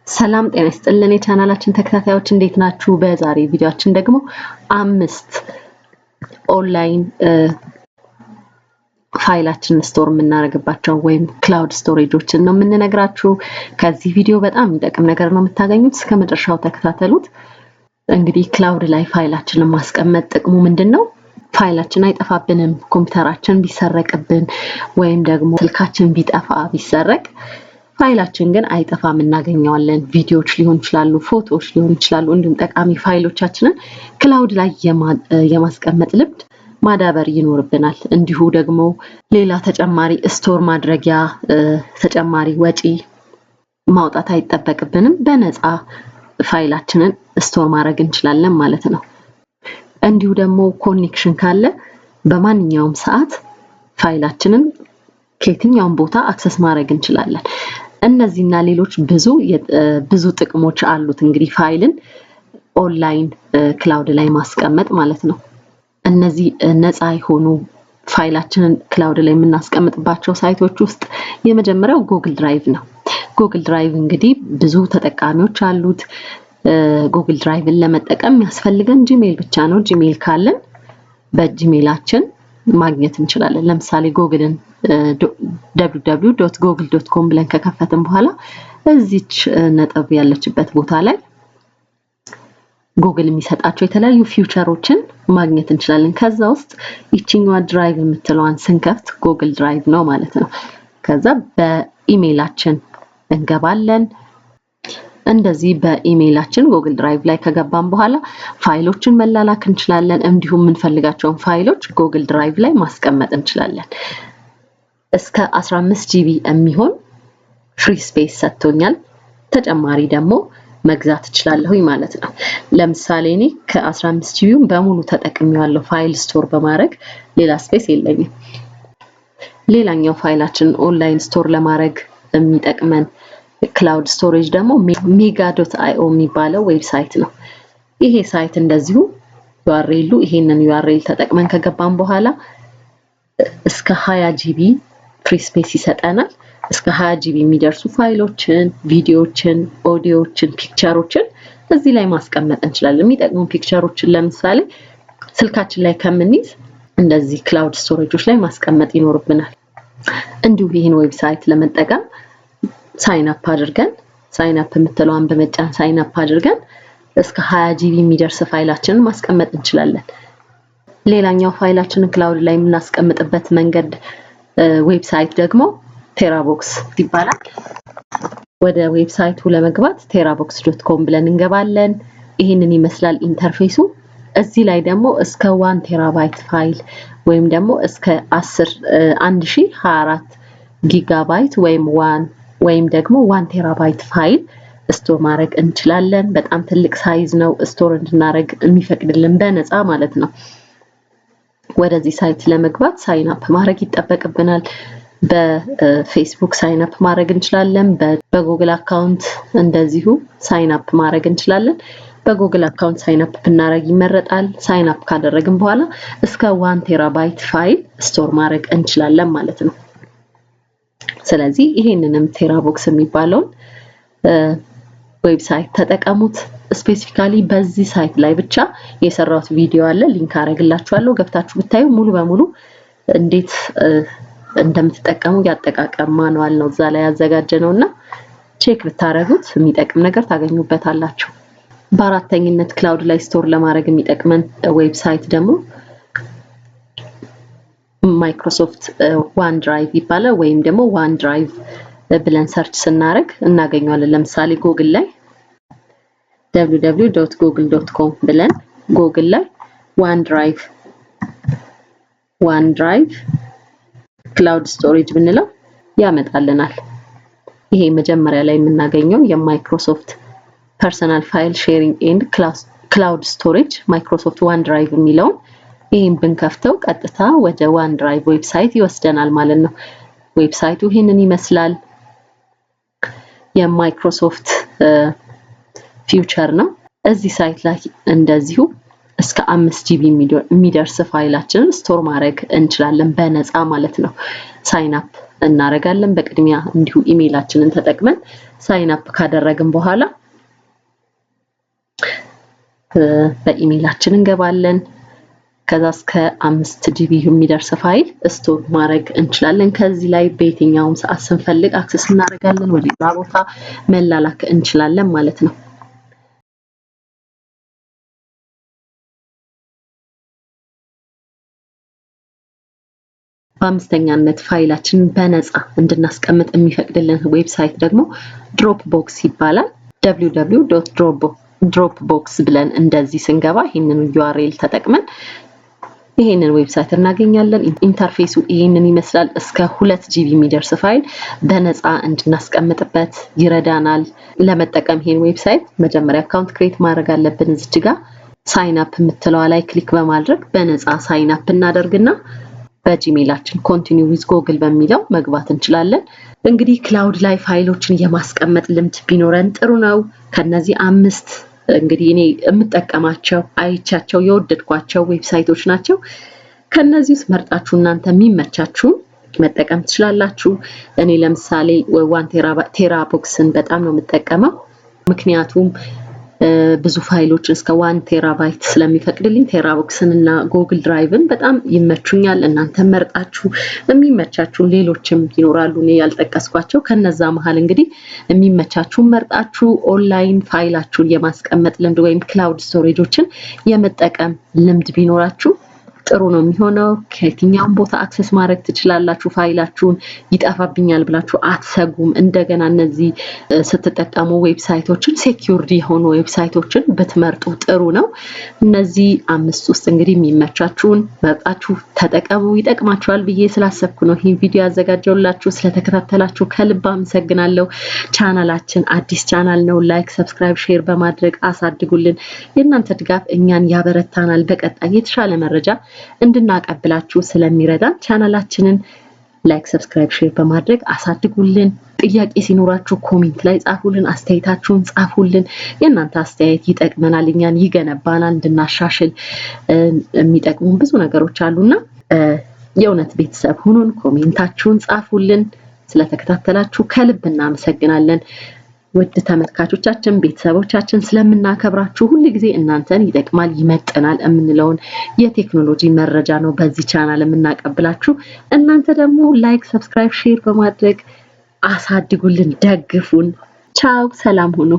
ሰላም ጤና ይስጥልን የቻናላችን ተከታታዮች፣ እንዴት ናችሁ? በዛሬ ቪዲዮአችን ደግሞ አምስት ኦንላይን ፋይላችንን store የምናደርግባቸው ወይም cloud storage ኦችን ነው የምንነግራችሁ። ከዚህ ቪዲዮ በጣም የሚጠቅም ነገር ነው የምታገኙት። እስከ መጨረሻው ተከታተሉት። እንግዲህ cloud ላይ ፋይላችንን ማስቀመጥ ጥቅሙ ምንድን ነው? ፋይላችን አይጠፋብንም። ኮምፒውተራችን ቢሰረቅብን ወይም ደግሞ ስልካችን ቢጠፋ፣ ቢሰረቅ ፋይላችን ግን አይጠፋም፣ እናገኘዋለን። ቪዲዮዎች ሊሆን ይችላሉ፣ ፎቶዎች ሊሆን ይችላሉ። እንዲሁም ጠቃሚ ፋይሎቻችንን cloud ላይ የማስቀመጥ ልምድ ማዳበር ይኖርብናል። እንዲሁ ደግሞ ሌላ ተጨማሪ store ማድረጊያ ተጨማሪ ወጪ ማውጣት አይጠበቅብንም። በነፃ ፋይላችንን store ማድረግ እንችላለን ማለት ነው። እንዲሁ ደግሞ connection ካለ በማንኛውም ሰዓት ፋይላችንን ከየትኛውም ቦታ access ማድረግ እንችላለን። እነዚህና ሌሎች ብዙ ብዙ ጥቅሞች አሉት እንግዲህ ፋይልን online cloud ላይ ማስቀመጥ ማለት ነው። እነዚህ ነፃ የሆኑ ፋይላችንን cloud ላይ የምናስቀምጥባቸው site ኦች ውስጥ የመጀመሪያው Google Drive ነው። Google Drive እንግዲህ ብዙ ተጠቃሚዎች አሉት። Google Drive ን ለመጠቀም የሚያስፈልገን Gmail ብቻ ነው። Gmail ካለን በ Gmail ኣችን ማግኘት እንችላለን። ለምሳሌ ጉግልን www.google.com ብለን ከከፈትን በኋላ እዚች ነጥብ ያለችበት ቦታ ላይ ጉግል የሚሰጣቸው የተለያዩ feature ኦችን ማግኘት እንችላለን። ከዛ ውስጥ ይችኛዋ Drive የምትለዋን ስንከፍት Google Drive ነው ማለት ነው። ከዛ በኢሜይላችን እንገባለን። እንደዚህ በኢሜይላችን Google Drive ላይ ከገባን በኋላ ፋይሎችን መላላክ እንችላለን። እንዲሁም የምንፈልጋቸውን ፋይሎች Google Drive ላይ ማስቀመጥ እንችላለን። እስከ 15 GB የሚሆን free space ሰጥቶኛል። ተጨማሪ ደግሞ መግዛት እችላለሁኝ ማለት ነው። ለምሳሌ እኔ ከ15 GB ውን በሙሉ ተጠቅሜዋለሁ file store በማድረግ፣ ሌላ space የለኝም። ሌላኛው ፋይላችንን online store ለማድረግ የሚጠቅመን cloud storage ደግሞ mega.io የሚባለው website ነው። ይሄ site እንደዚሁ URL ኡ ይሄንን URL ተጠቅመን ከገባን በኋላ እስከ 20 GB free space ይሰጠናል። እስከ 20 GB የሚደርሱ ፋይሎችን፣ ቪዲዮዎችን፣ ኦዲዮዎችን፣ picture ኦችን እዚህ ላይ ማስቀመጥ እንችላለን። የሚጠቅሙ picture ኦችን ለምሳሌ ስልካችን ላይ ከምንይዝ እንደዚህ cloud storage ኦች ላይ ማስቀመጥ ይኖርብናል። እንዲሁ ይህን website ለመጠቀም sign up አድርገን፣ sign up የምትለዋን በመጫን sign up አድርገን እስከ 20 GB የሚደርስ ፋይላችንን ማስቀመጥ እንችላለን። ሌላኛው ፋይላችንን cloud ላይ የምናስቀምጥበት መንገድ website ደግሞ TeraBox ይባላል። ወደ website ኡ ለመግባት terabox.com ብለን እንገባለን። ይህንን ይመስላል interface ኡ። እዚህ ላይ ደግሞ እስከ 1 terabyte ፋይል ወይም ደግሞ እስከ 10 1024 ጊጋባይት ወይም one ወይም ደግሞ 1 terabyte file store ማድረግ እንችላለን። በጣም ትልቅ size ነው store እንድናደርግ የሚፈቅድልን በነፃ ማለት ነው። ወደዚህ site ለመግባት sign up ማድረግ ይጠበቅብናል። በ Facebook sign up ማድረግ እንችላለን። በ Google account እንደዚሁ sign up ማድረግ እንችላለን። በ Google account sign up ብናደርግ ይመረጣል። Sign up ካደረግን በኋላ እስከ 1 terabyte file store ማድረግ እንችላለን ማለት ነው። ስለዚህ ይሄንንም TeraBox የሚባለውን website ተጠቀሙት። Specifically በዚህ site ላይ ብቻ የሰራሁት ቪዲዮ አለ፣ link አደርግላችኋለሁ። ገብታችሁ ብታዩ ሙሉ በሙሉ እንዴት እንደምትጠቀሙ የአጠቃቀም manual ነው እዛ ላይ ያዘጋጀነው እና check ብታደርጉት የሚጠቅም ነገር ታገኙበታላችሁ። በአራተኝነት cloud ላይ store ለማድረግ የሚጠቅመን website ደግሞ Microsoft OneDrive ይባላል። ወይም ደግሞ OneDrive ብለን search ስናደርግ እናገኘዋለን። ለምሳሌ ጉግል ላይ www.google.com ብለን ጉግል ላይ OneDrive cloud storage ብንለው ያመጣልናል። ይሄ መጀመሪያ ላይ የምናገኘው የ Microsoft personal file sharing and cloud storage Microsoft OneDrive የሚለውን ይህን ብንከፍተው ቀጥታ ወደ OneDrive website ይወስደናል ማለት ነው። Website ኡ ይህንን ይመስላል። የ Microsoft feature ነው። እዚህ site ላይ እንደዚሁ እስከ 5 GB የሚደርስ ፋይላችንን store ማድረግ እንችላለን በነፃ ማለት ነው። Sign up እናደርጋለን። በቅድሚያ እንዲሁ ኢሜይላችንን ተጠቅመን sign up ካደረግን በኋላ በኢሜይላችን እንገባለን። ከዛ እስከ 5 GB የሚደርስ ፋይል store ማድረግ እንችላለን። ከዚህ ላይ በየትኛውም ሰዓት ስንፈልግ access እናደርጋለን። ወደ ሌላ ቦታ መላላክ እንችላለን ማለት ነው። በአምስተኛነት ፋይላችንን በነፃ እንድናስቀምጥ የሚፈቅድልን website ደግሞ Dropbox ይባላል። www.dropbox ብለን እንደዚህ ስንገባ ይህንን URL ተጠቅመን ይሄንን website እናገኛለን። Interface ኡ ይሄንን ይመስላል። እስከ 2 GB የሚደርስ ፋይል በነፃ እንድናስቀምጥበት ይረዳናል። ለመጠቀም ይሄን website መጀመሪያ account create ማድረግ አለብን። እዚች ጋር sign up የምትለዋ ላይ click በማድረግ በነፃ sign up እናደርግና በ Gmail ኣችን continue with Google በሚለው መግባት እንችላለን። እንግዲህ cloud ላይ ፋይሎችን የማስቀመጥ ልምድ ቢኖረን ጥሩ ነው። ከነዚህ አምስት እንግዲህ እኔ የምጠቀማቸው፣ አይቻቸው የወደድኳቸው website ኦች ናቸው። ከነዚህ ውስጥ መርጣችሁ እናንተ የሚመቻችሁን መጠቀም ትችላላችሁ። እኔ ለምሳሌ one TeraBox ን በጣም ነው የምጠቀመው። ምክንያቱም ብዙ ፋይሎችን እስከ 1 terabyte ስለሚፈቅድልኝ TeraBox ን እና Google Drive ን በጣም ይመቹኛል። እናንተ መርጣችሁ የሚመቻችሁን፣ ሌሎችም ይኖራሉ እኔ ያልጠቀስኳቸው። ከነዛ መሀል እንግዲህ የሚመቻችሁን መርጣችሁ ኦንላይን ፋይላችሁን የማስቀመጥ ልምድ ወይም cloud storage ኦችን የመጠቀም ልምድ ቢኖራችሁ ጥሩ ነው የሚሆነው። ከየትኛውም ቦታ access ማድረግ ትችላላችሁ። ፋይላችሁን ይጠፋብኛል ብላችሁ አትሰጉም። እንደገና እነዚህ ስትጠቀሙ website ኦችን secured የሆኑ website ኦችን ብትመርጡ ጥሩ ነው። እነዚህ አምስት ውስጥ እንግዲህ የሚመቻችሁን መርጣችሁ ተጠቀሙ። ይጠቅማችኋል ብዬ ስላሰብኩ ነው ይህን ቪዲዮ ያዘጋጀሁላችሁ። ስለተከታተላችሁ ከልብ አመሰግናለሁ። ቻናላችን አዲስ ቻናል ነው። Like፣ subscribe፣ share በማድረግ አሳድጉልን። የእናንተ ድጋፍ እኛን ያበረታናል። በቀጣይ የተሻለ መረጃ እንድናቀብላችሁ ስለሚረዳን ቻናላችንን like፣ subscribe፣ share በማድረግ አሳድጉልን። ጥያቄ ሲኖራችሁ comment ላይ ጻፉልን፣ አስተያየታችሁን ጻፉልን። የእናንተ አስተያየት ይጠቅመናል፣ እኛን ይገነባናል፣ እንድናሻሽል የሚጠቅሙን ብዙ ነገሮች አሉና የእውነት ቤተሰብ ሁኑን። Comment ኣችሁን ጻፉልን። ስለተከታተላችሁ ከልብ እናመሰግናለን። ውድ ተመልካቾቻችን፣ ቤተሰቦቻችን፣ ስለምናከብራችሁ ሁል ጊዜ እናንተን ይጠቅማል፣ ይመጥናል የምንለውን የቴክኖሎጂ መረጃ ነው በዚህ ቻናል የምናቀብላችሁ። እናንተ ደግሞ like፣ subscribe፣ share በማድረግ አሳድጉልን፣ ደግፉን። ቻው፣ ሰላም ሁኑ።